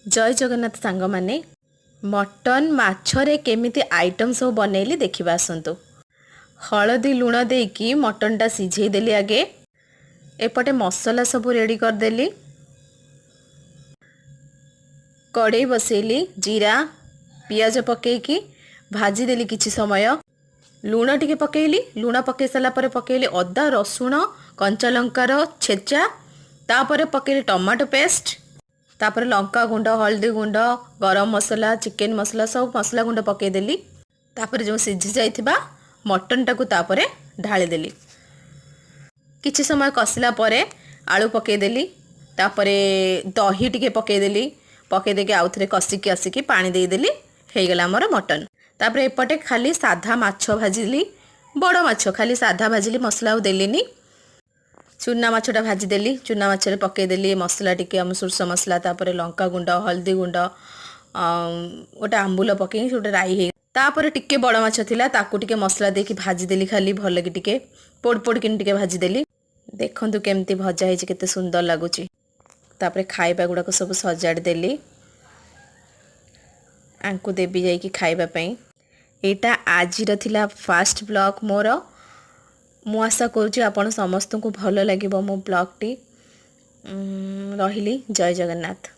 ଜୟ ଜଗନ୍ନାଥ ସାଙ୍ଗମାନେ। ମଟନ୍ ମାଛରେ କେମିତି ଆଇଟମ୍ ସବୁ ବନେଇଲି ଦେଖିବା ଆସନ୍ତୁ। ହଳଦୀ ଲୁଣ ଦେଇକି ମଟନ୍ଟା ସିଝେଇ ଦେଲି ଆଗେ। ଏପଟେ ମସଲା ସବୁ ରେଡ଼ି କରିଦେଲି। କଡ଼େଇ ବସେଇଲି, ଜିରା ପିଆଜ ପକେଇକି ଭାଜିଦେଲି କିଛି ସମୟ। ଲୁଣ ଟିକେ ପକେଇଲି। ଲୁଣ ପକେଇ ସାରିଲା ପରେ ପକେଇଲି ଅଦା ରସୁଣ କଞ୍ଚା ଲଙ୍କାର ଛେଚା, ତାପରେ ପକେଇଲି ଟମାଟୋ ପେଷ୍ଟ, ତାପରେ ଲଙ୍କା ଗୁଣ୍ଡ, ହଳଦୀ ଗୁଣ୍ଡ, ଗରମ ମସଲା, ଚିକେନ ମସଲା, ସବୁ ମସଲା ଗୁଣ୍ଡ ପକେଇଦେଲି। ତାପରେ ଯେଉଁ ସିଝି ଯାଇଥିବା ମଟନଟାକୁ ତାପରେ ଢାଳିଦେଲି। କିଛି ସମୟ କଷିଲା ପରେ ଆଳୁ ପକେଇଦେଲି, ତାପରେ ଦହି ଟିକେ ପକେଇଦେଲି। ପକେଇ ଦେଇକି ଆଉଥରେ କଷିକି ଆସିକି ପାଣି ଦେଇଦେଲି। ହେଇଗଲା ଆମର ମଟନ। ତାପରେ ଏପଟେ ଖାଲି ସାଧା ମାଛ ଭାଜିଲି, ବଡ଼ ମାଛ ଖାଲି ସାଧା ଭାଜିଲି, ମସଲା ଆଉ ଦେଲିନି। ଚୁନା ମାଛଟା ଭାଜିଦେଲି। ଚୁନା ମାଛରେ ପକେଇଦେଲି ମସଲା ଟିକେ, ଆମ ସୋରିଷ ମସଲା, ତାପରେ ଲଙ୍କା ଗୁଣ୍ଡ, ହଳଦୀ ଗୁଣ୍ଡ, ଗୋଟେ ଆମ୍ବୁଲ ପକେଇକି ଗୋଟେ ରାଇ ହେଇ। ତାପରେ ଟିକେ ବଡ଼ ମାଛ ଥିଲା, ତାକୁ ଟିକେ ମସଲା ଦେଇକି ଭାଜିଦେଲି, ଖାଲି ଭଲକି ଟିକେ ପୋଡ଼ ପୋଡ଼ କିନି ଟିକେ ଭାଜିଦେଲି। ଦେଖନ୍ତୁ କେମିତି ଭଜା ହେଇଛି, କେତେ ସୁନ୍ଦର ଲାଗୁଛି। ତାପରେ ଖାଇବା ଗୁଡ଼ାକ ସବୁ ସଜାଡ଼ି ଦେଲି। ଆଙ୍କୁ ଦେବି ଯାଇକି ଖାଇବା ପାଇଁ। ଏଇଟା ଆଜିର ଥିଲା ଫାଷ୍ଟ ବ୍ଲଗ୍ ମୋର। ମୁଁ ଆଶା କରୁଛି ଆପଣ ସମସ୍ତଙ୍କୁ ଭଲ ଲାଗିବ ମୋ ବ୍ଲଗ୍ଟି। ରହିଲି, ଜୟ ଜଗନ୍ନାଥ।